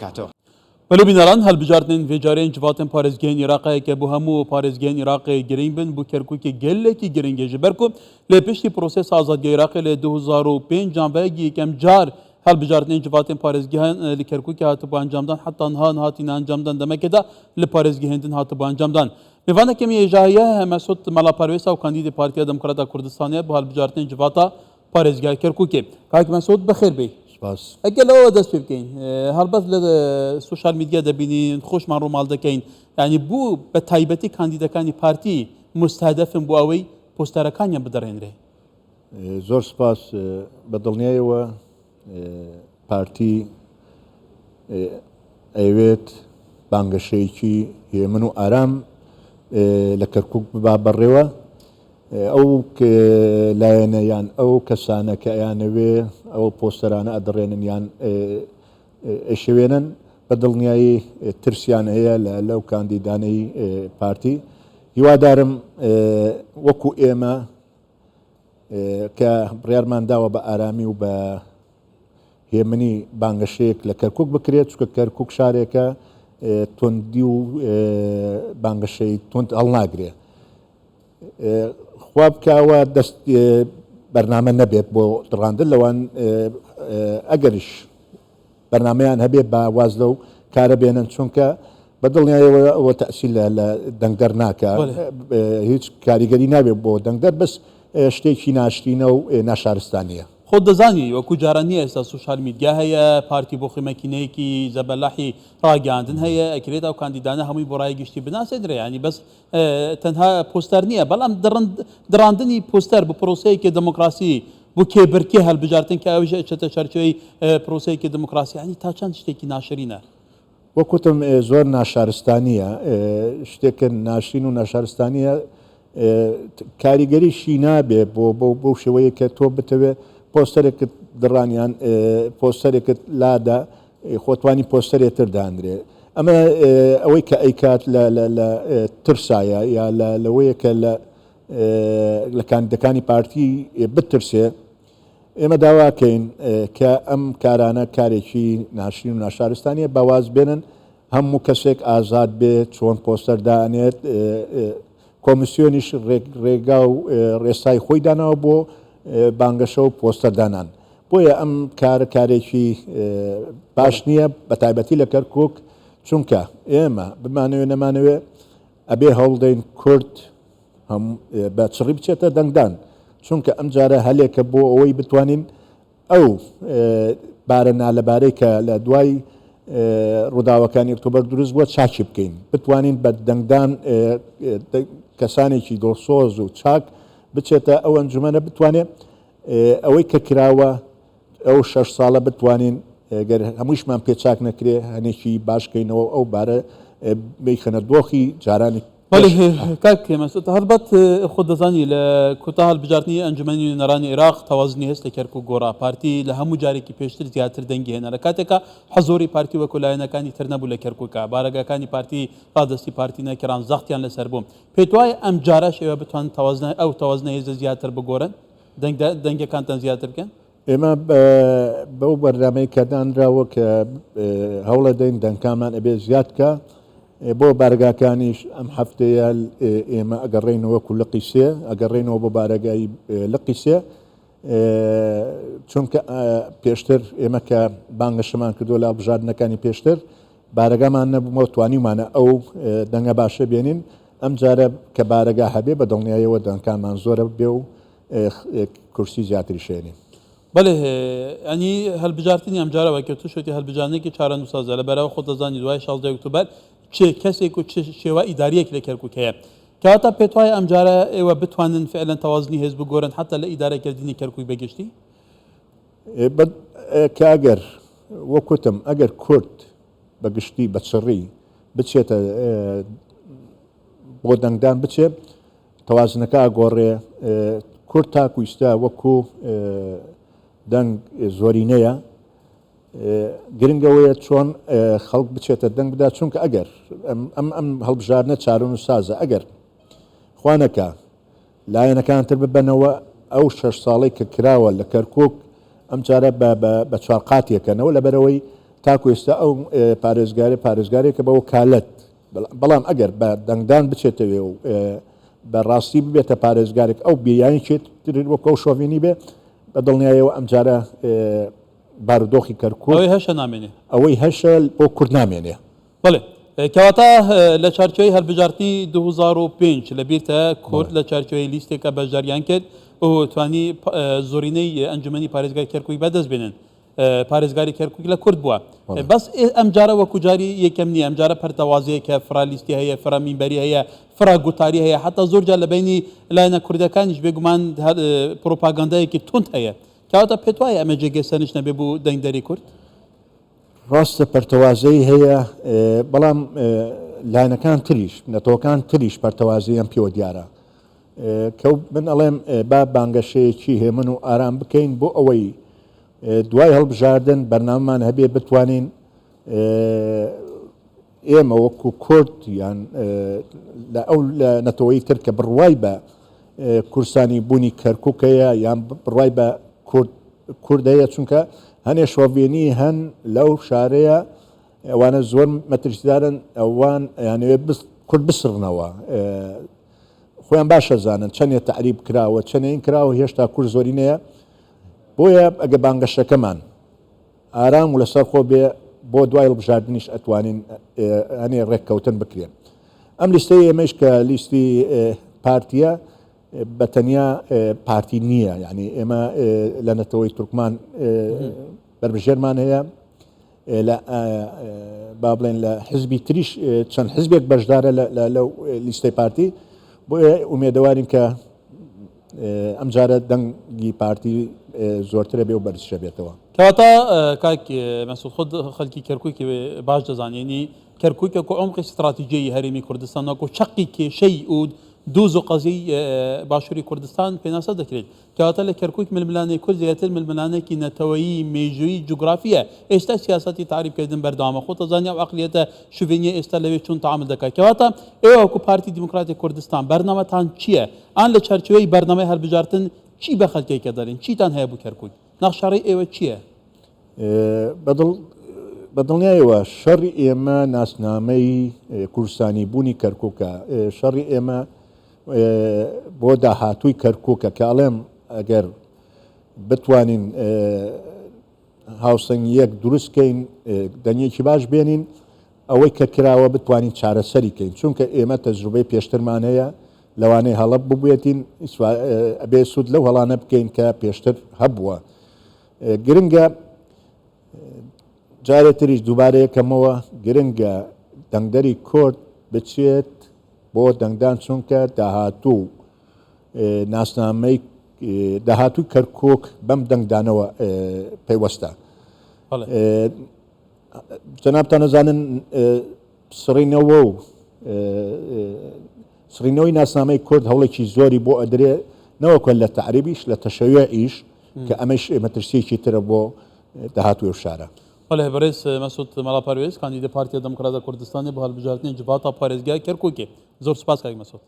کاتەوە. بەلێ بینەران هەلبژاردنên vê carê civatên parêzgehên Iraqê ke bo hemû parêzgehên Iraqê girîng bin bo Kerkûkê gelekî girîng e ji ber ku lê piştî prosesa azadiya Iraqê li 2005 an ve yekem car helbijartinên civatên parêzgehan li Kerkûkê hatibû encamdan heta niha nehatîne encamdan demekê de li parêzgehên din hatibû encamdan. Mêvaneke me yê jahiye Mesûd Mela Perwêsa û kandîdê Partiya Demokrata Kurdistanê ye bo helbijartinên civata Parêzgeha Kerkûkê. Kak Mesûd bi xêr bî. Spas. Heke li we dest pê bikeyn. Helbet li sosyal medya debînîn, xweşman rûmal dekeyn. Yanî bû bi taybetî kandîdekanî partî mustehedefin bo ewey posterekanyan biderênirê. Zor spas. Bi dilniyayê we partî ئەیەوێت بانگەشەیەکی هێمن و ئارام لە کەرکوک ببا بەڕێوە. ئەو لایەنە یان ئەو کەسانە کە ئەیانەوێ ئەو پۆستەرانە ئەدڕێنن یان ئەیشێوێنن بە دڵنیایی ترسیان هەیە لە لەو کاندیدانەی پارتی. هیوادارم وەکو ئێمە کە بڕیارمان داوە بە ئارامی و بە هێمنی بانگەشەیەک لە کەرکک بکرێت چونکە کەرکک شارێکە توندی و بانگەشەی توند هەڵناگرێ خوا بکاوە دەست بەرنامە نەبێت بۆ دڕاندن لەوان ئەگەریش بەرنامەیان هەبێ با واز لەو کارە بێنن چونکە بە دڵنیایەوە ئەوە تەئسیر لە لە دەنگدەر ناکا هیچ کاریگەری نابێت بۆ دەنگدەر بەس شتێکی ناشرینە و ناشارستانیە. خۆت دەزانی وەکو جاران نیە ئێستا سوشال میدیا هەیە پارتی بۆ خۆی مەکینەیەکی زەبەلاحی ڕاگەیاندن هەیە ئەکرێت ئەو کاندیدانە هەمووی بۆ ڕای گشتی بناسێنرێ یانی بەس تەنها پۆستەر نییە بەڵام دڕاندنی پۆستەر بۆ پرۆسەیەکی دموکراسی بۆ کێبرکێ هەلبژارتن کە ئەویش ئەچێتە چەرچەوەی پرۆسەیەکی دموکراسی یانی تا چەند شتێکی ناشرینە. وەک وتم زۆر ناشارستانیە شتێکە ناشرین و ناشارستانیە کاریگەریشی نابێ بۆ بۆ بەو شێوەیە کە تۆ بتەوێ پۆستەرێکت دڕانیان پۆستەرێکت لادا خۆتوانی پۆستەرێ تر دانرێ ئەمە ئەوەی کە ئەیکات لە لە ترسایە یا لە لەوەیە کە لە لە کاندیدەکانی پارتی بترسێ ئێمە داواکەین کە ئەم کارانە کارێکی ناشرین و ناشارستانیە با واز بێنن هەموو کەسێک ئازاد بێ چۆن پۆستەر دانێت کۆمیسیۆنیش ڕێگا و ڕێسای خۆی داناوە بۆ بانگەشە و پۆستەر دانان بۆیە ئەم کارە کارێکی باش نییە بە تایبەتی لە کەرکک چونکە ئێمە بمانەوێ نەمانەوێ ئەبێ هەوڵدەین کورد هەم بە چڕی بچێتە دەنگدان چونکە ئەم جارە هەلێکە بۆ ئەوەی بتوانین ئەو بارە نالەبارەی کە لە دوای ڕووداوەکانی ئۆکتۆبەر دروست بووە چاکی بکەین بتوانین بە دەنگدان کەسانێکی دڵسۆز و چاک بچێتە ئەو ئەنجومەنە بتوانێت ئەوەی کە کراوە ئەو شەش ساڵە بتوانین گەر هەموویشمان پێ چاک نەکرێ هەنێکی باش کەینەوە ئەو بارە بیخەنە دۆخی جارانی بەڵێ کاک مەسعود هەڵبەت خۆت دەزانی لە کۆتا هەڵبژاردنی ئەنجومەنی نوێنەرانی عێراق تەوازنی هێز لە کەرکوک گۆڕا پارتی لە هەموو جارێکی پێشتر زیاتر دەنگی هێنا لە کاتێکا حزوری پارتی وەکو لایەنەکانی تر نەبوو لە کەرکوکا بارەگاکانی پارتی ڕادەستی پارتی نەکران زەختیان لەسەر بوو پێت وایە ئەم جارەش ئێوە بتوانن تەوازنە ئەو تەوازنە هێزە زیاتر بگۆرن دەنگەکانتان زیاتر بکەن؟ ئێمە بەو بەرنامەی کە دانراوە کە هەوڵەدەین دەنگکانمان ئەبێ زیاد بکە بۆ بارگاکانیش ئەم هەفتەیە ئێمە ئەگەڕێینەوە کو لقی سێ ئەگەڕێینەوە بۆ بارەگای لقی سێ چونکە پێشتر ئێمە کە بانگەشەمان کردو لە هەڵبژاردنەکانی پێشتر بارەگامان نەبوومەوە توانیومانە ئەو دەنگە باشە بێنین ئەم جارە کە بارەگا هەبێ بە دڵنیایەوە دەنگکانمان زۆرە بێ و کورسی زیاتریش هێنین. بەلێ یانی هەلبژارتنی ئەمجارە وەکێ تو شوتی هەلبژاردنێکی چارەنووسسازە لە بەرەوە خۆت دەزانی دوای 16 ئۆکتۆبەر چ کەسێک و چ شێوە ئیداریەک لە کەرکوک هەیە کەواتە پێت وایە ئەمجارە ئێوە بتوانن فعلەن تەوازنی هێز بگۆرن حتا لە ئیدارەکردنی کەرکوک بە گشتی؟ کە ئەگەر وەک وتم ئەگەر کورد بە گشتی بە چڕی بچێتە بۆ دەنگدان بچێ تەوازنەکە ئەگۆڕێ کورد تاکو ئیستا وەکو دەنگ زۆرینەیە گرنگ ئەوەیە چۆن خەڵک بچێتە دەنگ بدا چونکە ئەگەر ئەم ئەم هەڵبژاردنە چارەنووسسازە ئەگەر خوانەکە لایەنەکان تر ببەنەوە ئەو شەش ساڵەی کە کراوە لە کەرکک ئەم جارە بە چوارقاتیەکەنەوە لەبەرەوەی تاکو ئێستا ئەو پارێزگارە پارێزگارێکە بە وەکالەت، بەڵام ئەگەر بە دەنگدان بچێتەوێ و بە ڕاستی ببێتە پارێزگارێک ئەو بیانێکی تر وەکو ئەو شۆڤینی بێ، بە دڵنیایەوە ئەمجارە بارودۆخی کەرکوک ئەوەی هەشە نامێنێ. ئەوەی هەشە بۆ کورد نامێنێ. بەڵێ کەواتە لە چارچێوەی هەلبژارتنی 2005 لە بیرتە کورد لە چارچێوەی لیستێکە بەشداریان کرد و توانی زۆرینەی ئەنجومەنی پارێزگای کەرکوک بەدەست بێنن. پارێزگاری کەرکوک لە کورد بووە بەس ئەم جارە وەکو جاری یەکەم نییە ئەم جارە پەرتەوازەیەکە فرا لیستی هەیە فرا مینبەری هەیە فرا گوتاری هەیە حتا زۆر جار لە بینی لایەنە کوردەکانیش بێگومان پرۆپاگەندایەکی توند هەیە کەواتە پێت وایە ئەمە جێگەی سەرنج نەبێ بۆ دەنگدەری کورد؟ ڕاستە پەرتەوازەیی هەیە بەڵام لایەنەکان تریش نەتەوەکان تریش پەرتەوازەیان پێوە دیارە کە من ئەڵێم با بانگەشەیەکی هێمن و ئارام بکەین بۆ ئەوەی دوای هەڵبژاردن بەرنامەمان هەبێ بتوانین ئێمە وەکو کورد یان لە ئەو لە نەتەوەی تر کە بڕوای بە کورسانی بوونی کەرکک هەیە یان بڕوای بە کورد کورد هەیە چونکە هەنێ شۆڤێنی هەن لەو شارەیە ئەوانە زۆر مەترسیدارن ئەوان یانەوێت کورد بسڕنەوە خۆیان باش ئەزانن چەنێ تەعریب کراوە چەنێ این کراوە هێشتا کورد زۆرینەیە بۆیە ئەگە بانگەشەکەمان ئارام و لەسەر خۆ بێ بۆ دوای هەڵبژاردنیش ئەتوانین هەنێ ڕێککەوتن بکرێ ئەم لیستەی ئێمەش کە لیستی پارتیە بە تەنیا پارتی نییە یعنی ئێمە لە نەتەوەی تورکمان بەربژێرمان هەیە لە با بڵێن لە حزبی تریش چەند حزبێک بەشدارە لەو لیستەی پارتی بۆیە ئومێدەوارین کە ئەم جارە دەنگی پارتی زۆرترە بێ و بەرزشە بێتەوە. کەواتە کاک مەسعود خۆت خەلکی کەرکوکی باش دەزانی یەنی کەرکوک وەکو عومقی ستراتیجیی هەرێمی کوردستان وەکو چەقی کێشەی و دۆز و قەزیەی باشوری کوردستان پێناسە دەکرێت کەواتە لە کەرکوک ململانێی کورد زیاتر ململانێکی نەتەوەیی، مێژوویی، جوگرافییە. ئێستا سیاسەتی تەعریبکردن بەردەوامە. خۆت ئەزانی ئەو عەقلیەتە شوڤێنییە ئێستا لەوێ چۆن تەعامول دەکات. کەواتە ئێوە وەکو پارتی دیموکراتی کوردستان بەرنامەتان چییە؟ ئان لە چارچێوەی بەرنامەی هەلبژارتن چی بە خەلکێکە دەلێن؟ چیتان هەیە بو کەرکوک؟ نەخشەڕێی ئێوە چییە؟ بە دڵنیایەوە شەڕی ئێمە ناسنامەی کوردستانی بوونی کەرکوکە. شەڕی ئێمە بۆ داهاتووی کەرکووکە کە ئەڵێم ئەگەر بتوانین هاوسەنگیەک دروست کەین دەنگێکی باش بێنین ئەوەی کە کراوە بتوانین چارەسەری کەین چونکە ئێمە تەجروبەی پێشترمان هەیە لەوانەیە هەڵە ببێتین ئەبێ سوود لەو هەڵانە بکەین کە پێشتر هەبووە گرنگە جارێ تریش دووبارەیەکەمەوە گرنگە دەنگدەری کورد بچێت بۆ دەنگدان چونکە داهاتوو ناسنامەی داهاتووی کەرکک بەم دەنگدانەوە پەیوەستە. جەنابتان ئەزانن سڕینەوە و سڕینەوەی ناسنامەی کورد هەوڵێکی زۆری بۆ ئەدرێ نەوەکە لە تەعریبیش لە تەشەویعیش کە ئەمەش مەترسیەکی ترە بۆ داهاتووی ئەو شارە. بەڵێ بەڕێز مەسعود مەلا پەروێز کاندیدی پارتیا دێموکرات کوردستانێ بۆ هەڵبژاردنی جڤاتا پارێزگای کەرکوکێ. زۆر سوپاس کاک مەسعود.